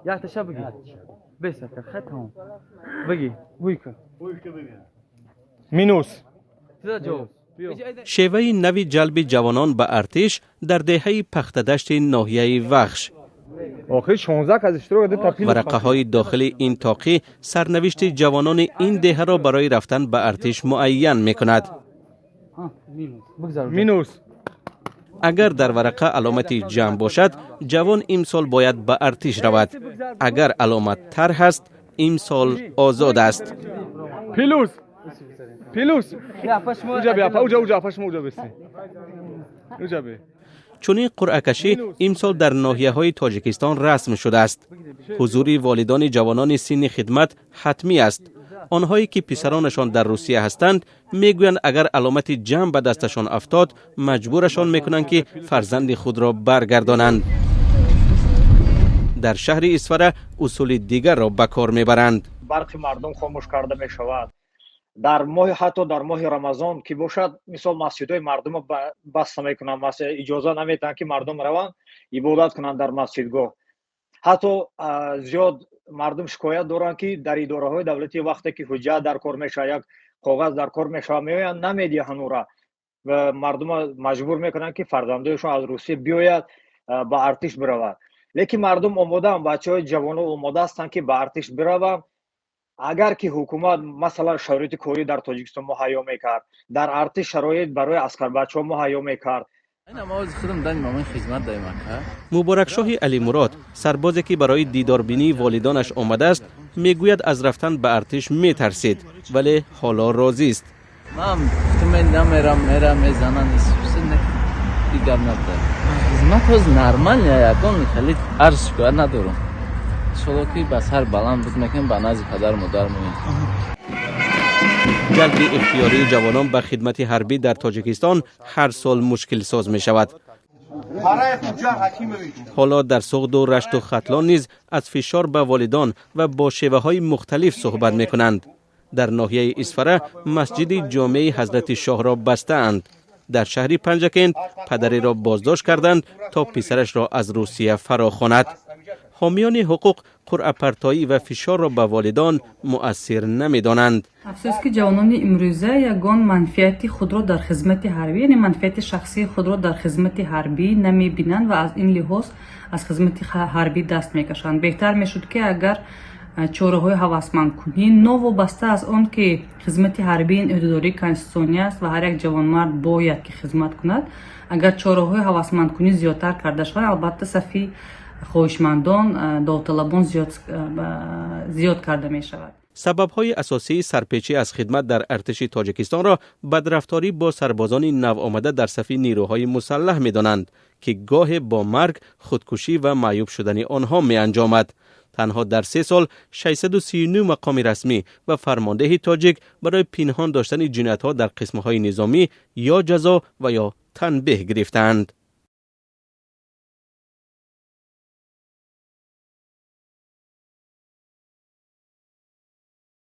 Якташа бигӣ. Бесака, хай, тамом. Бигӣ. Вуйка. Минус. Ҷавоб. Шеваи нави ҷалби ҷавонон ба артиш дар деҳаи Пахтадашти ноҳияи Вахш. Охир 16 кас иштирок карда та плюс. Варақаҳои дохили ин тоқӣ сарнавишти ҷавонони ин деҳаро барои рафтан ба артиш муайян мекунад. Бигзар. Минус. Агар дар варақа аломати ҷамъ бошад, ҷавон имсол бояд ба артиш равад. Агар аломат тарҳ аст, имсол озод аст. Плюс. Плюс. Уҷа бе, апа, уҷа, уҷа, апа, шумо уҷа беси. Уҷа бе. Чунин қуръакашӣ имсол дар ноҳияҳои Тоҷикистон расм шудааст. Ҳузури волидони ҷавонони синни хидмат ҳатмӣ аст. Онҳое ки писаронашон дар Русия ҳастанд, мегӯянд, агар аломати ҷамъ ба дасташон афтод, маҷбурашон мекунанд, ки фарзанди худро баргардонанд. Дар шаҳри Исфара усули дигарро ба кор мебаранд. Барқи мардум хомӯш карда мешавад дар моҳи, ҳатто дар моҳи Рамазон ки бошад, мисол, масҷидҳои мардумро баста мекунанд, иҷоза наметиҳанд, ки мардум раванд ибодат кунанд дар масҷидгоҳ. Ҳатто зиёд мардум шикоят доранд, ки дар идораҳои давлатӣ вақте ки ҳуҷҷат дар кор мешавад, як коғаз дар кор мешавад, меоянд, намедиҳанд ӯра ва мардума маҷбур мекунанд, ки фарзандояшон аз Русия биёяд, ба артиш биравад. Лекин мардум омодаанд, бачаҳои ҷавоно омода ҳастанд, ки ба артиш бираванд, агар ки ҳукумат, масалан, шароити корӣ дар Тоҷикистон муҳайё мекард, дар артиш шароит барои аскарбачаҳо муҳайё мекард. Муборакшоҳи Алимурод, сарбозе ки барои дидорбинии волидонаш омадааст, мегӯяд, аз рафтан ба артиш метарсид, вале ҳоло розист. Ман намерам, мерам, мезананд, гап набуда. Хизмат ҳоз нормально, ягон хеле арз шикоят надорам. Иншолло, ки ба сар баланд буд мекунем, ба назди падару модар меоем. Ҷалби ихтиёрии ҷавонон ба хидмати ҳарбӣ дар Тоҷикистон ҳар сол мушкилсоз мешавад. Ҳоло дар Суғду Рашту Хатлон низ аз фишор ба волидон ва бо шеваҳои мухталиф суҳбат мекунанд. Дар ноҳияи Исфара масҷиди ҷомеи Ҳазрати Шоҳро бастаанд. Дар шаҳри Панҷакент падареро боздошт карданд, то писарашро аз Русия фарохонад. Ҳомиёни ҳуқуқ қуръапартоӣ ва фишорро ба волидон муассир намедонанд. Афсӯс, ки ҷавонони имрӯза ягон манфиати худро дар хизмати ҳарбӣ, яъне манфиати шахсии худро дар хизмати ҳарбӣ намебинанд ва аз ин лиҳоз аз хизмати ҳарбӣ даст мекашанд. Беҳтар мешуд, ки агар чораҳои ҳавасмандкунӣ, новобаста аз он ки хизмати ҳарбӣ ин ӯҳдадории конститутсионӣ аст ва ҳар як ҷавонмард бояд ки хизмат кунад, агар чораҳои ҳавасмандкунӣ зиёдтар карда шавад, албатта, сафи хоҳишмандон, довталабон зиёд карда мешавад. Сабабҳои асосии сарпечӣ аз хидмат дар артиши Тоҷикистонро бадрафторӣ бо сарбозони навомада дар сафи нирӯҳои мусаллаҳ медонанд, ки гоҳе бо марг, худкушӣ ва маъюб шудани онҳо меанҷомад. Танҳо дар 3 сол 639 мақоми расмӣ ва фармондеҳи тоҷик барои пинҳон доштани ҷиноятҳо дар қисмҳои низомӣ ё ҷазо ва ё танбеҳ гирифтаанд.